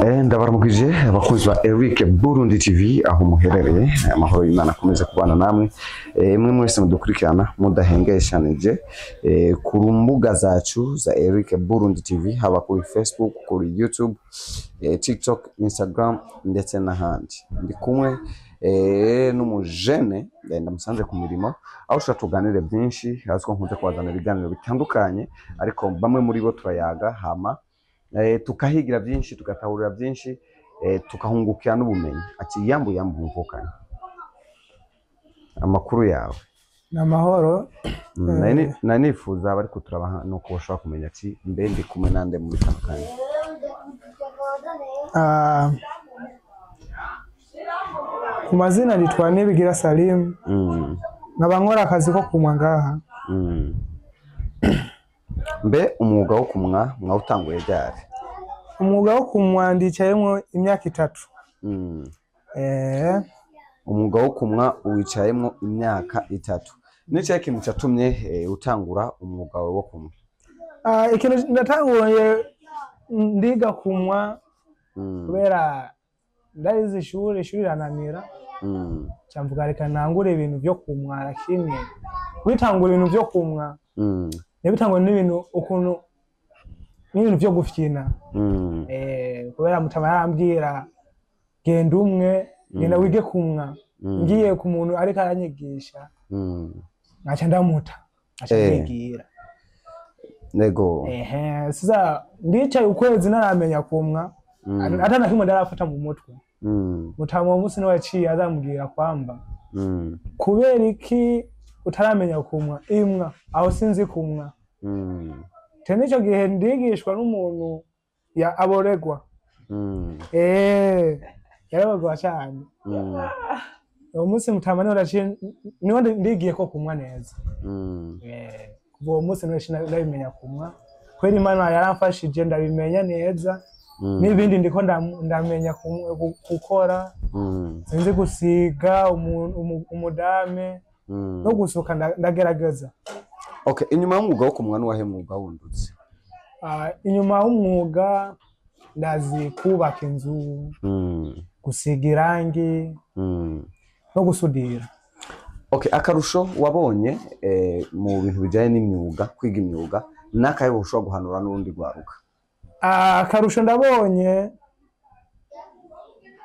Ndabaramukije abakunzi ba Eric Burundi TV aho muherereye, amahoro y'Imana akomeze kubana namwe. Mwe mwese mudukurikirana mudahengeshanije ku mbuga zacu za Eric Burundi TV, haba kuri Facebook, kuri YouTube, TikTok, Instagram ndetse n'ahandi. Ndi kumwe n'umujene, ndamusanze ku mirimo aho ushobora tuganire byinshi, azi ko nkunze kubazanira ibiganiro bitandukanye, ariko bamwe muri bo turayaga hama tukahigira byinshi, tugatahurira byinshi, tukahungukira n'ubumenyi. Ati yambu yambu mvukanye, amakuru yawe? Ni amahoro. Nari nifuza abari kuturabaha nuko bashobora kumenya ati mbe ndi kumwe nande muri kano kanya. Ku mazina nitwa Nibigira Salim, nkaba nkora akazi ko kumwa ngaha. Mbe umwuga wo kumwa mwawutanguye ryari? Umwuga wo kumwa ndicayemwo imyaka 3. Umwuga wo kumwa uwicayemwo imyaka 3. Ni ikintu catumye utangura umwuga wawe wo kumwa? Ikintu ndatanguye ndiga kumwa kubera ndarize ishuri rirananira. Camvuga reka ntangure ibintu vyo kumwa, lakini kubitangura ibintu vyo kumwa nabitangura n'ibintu ukuntu n'ibintu vyo gufyina. Kubera mutama yarambwira genda umwe, genda wige kumwa. Ngiye ku muntu ariko aranyigisha, nkaca ndamuta, nkaca ndigira. Nego. Sasa ndicaye ukwezi naramenya kumwa, ata na kimwe ndarafata mu mutwe. Mutama uwo munsi niwe yaciye azambwira kwamba kubera iki utaramenya kumwa, imwa aho sinzi kumwa. Tene ico gihe ndigishwa n'umuntu ya aboregwa. Yarabagwa cyane. Uwo munsi mutama niwe yaciye, niwe ndigiye ko kumwa neza. Kuva uwo munsi niwe ndabimenya kumwa. Kweri Imana yaramfashije ndabimenya neza. N'ibindi ndiko ndamenya gukora. Sinzi gusiga umudame no gusuka ndagerageza. Okay, inyuma y'umwuga wo kumwa n'uwahe mwuga wundutse? Inyuma y'umwuga ndazi kubaka inzu, gusiga irangi, no gusudira. Okay, akarusho wabonye mu bintu bijanye n'imyuga, kwiga imyuga, n'akahe ushobora guhanura n'urundi rwaruka? Akarusho ndabonye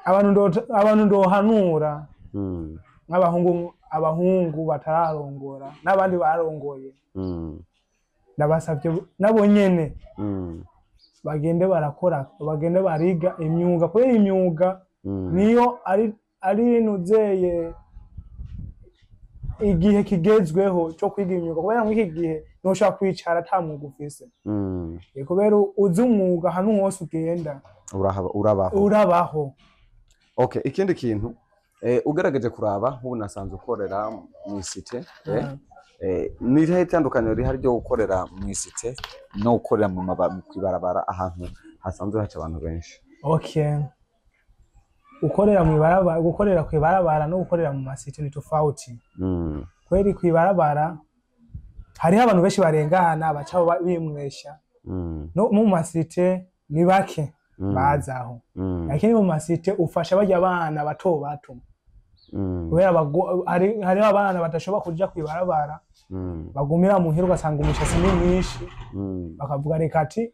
abantu ndohanura nk'abahungu, abahungu batararongora n'abandi barongoye, ndabasavye nabo nyene bagende barakora, bagende bariga imyuga, kubera imyuga niyo ari nuzeye igihe kigezweho cyo kwiga imyuga, kubera muri iki gihe ntushobora kwicara ata mwuga ufise. Kubera uzi umwuga ahantu hose ugenda urabaho. Okay, ikindi kintu ugaragaje kuraba nk'ubu nasanze ukorera mu cité, ni irihe itandukaniro rihari ryo gukorera mu cité no gukorera mu kwibarabara ahantu hasanzwe haca abantu benshi? Okay, ukorera mu ibarabara, gukorera ku ibarabara no gukorera mu masite ni tofauti. Kweri ku ibarabara hariho abantu benshi barengana baca bimwesha. No mu masite ni bake bazaho. Lakini mu masite ufasha bajya abana bato bato. Kubera hariho abana badashobora kuja ku ibarabara, bagumira muhira ugasanga umushasi ni mwinshi, bakavuga reka ati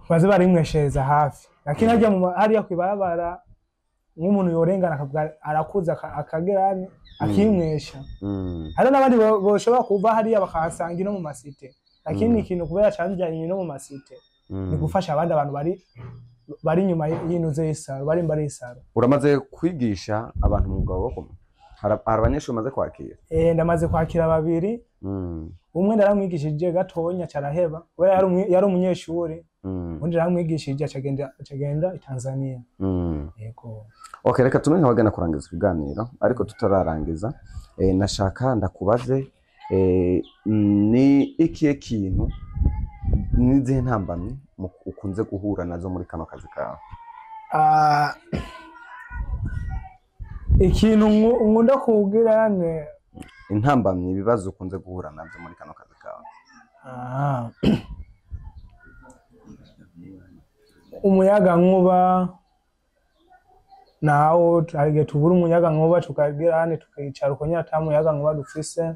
baze barimweshereza hafi. Lakini hariya ku ibarabara nk'umuntu yorengana akavuga arakuza akagerane akimwesha. Hari n'abandi boshobora kuva hariya bakahasanga ino mu masite. Lakini ikintu kubera canjanye no mu masite ni gufasha abandi abantu bari inyuma y'inuze y'isaro, bari imbere y'isaro. Uramaze kwigisha abantu umwuga wo kumwa? Hari abanyeshuri umaze kwakira? Ndamaze kwakira 2. Umwe ndaramwigishije gatonya caraheba, kubera yari umunyeshuri. Undi ndaramwigishije acagenda i Tanzania. Yego. Okay, reka tumenye abagana kurangiza ikiganiro, ariko tutararangiza nashaka ndakubaze ni ikihe kintu n'izihe ntambamyi ukunze guhura nazo muri kano kazi kawe? Ikintu nkunda kugira ne intambamyi, ibibazo ukunze guhura navyo muri kano kazi kawe. Umuyaga nkuba nawo, hari igihe tubura umuyaga nkuba, tukagira hane tukicara uko nyene, ata muyaga nkuba dufise.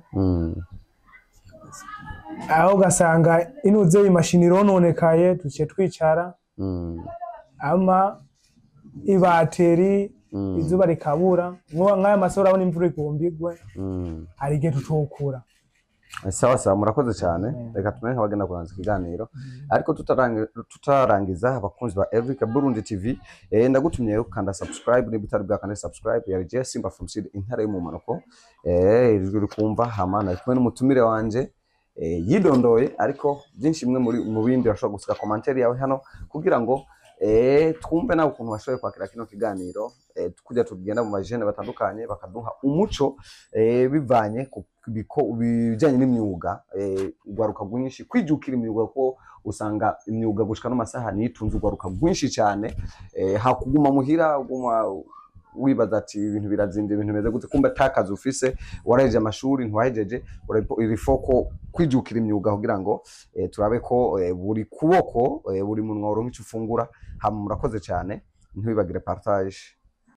Aho ugasanga inuze imashini irononekaye, duciye twicara. Ama ibateri, izuba rikabura, nkuba nk'aya masaha urabona imvura igomba igwe. Hari igihe tutokura. Sawa sawa, murakoze cyane. Reka tumenye nk'abagenda kurangiza ikiganiro, ariko tutarangiza, abakunzi ba Eric Burundi TV, ndagutumye ukanda subscribe niba utari bwakande subscribe. Yari Jesse Simba from Seed, intare y'umumanuko, ijwi uri kumva. Hama nari kumwe n'umutumire wanje, yidondoye, ariko byinshi bimwe muri mu bindi urashobora gusiga commentaire yawe hano kugira ngo twumve nawe ukuntu washoboye kwakira kino kiganiro, kujya tugenda mu bajene batandukanye bakaduha umuco, bivanye ku bijyanye n'imyuga, urwaruka rwinshi kwijukira imyuga, ko usanga imyuga gushika no masaha nitunze urwaruka rwinshi cyane, hakuguma muhira uguma wibaza ati ibintu birazimvye, ibintu bimeze gute, kumbe atakazi ufise, warahejeje amashuri ntiwahejeje. Il faut ko kwijukira imyuga kugira ngo turabe ko buri kuboko, buri munwa uronka icyo ufungura. Hama murakoze cyane, ntiwibagire partage.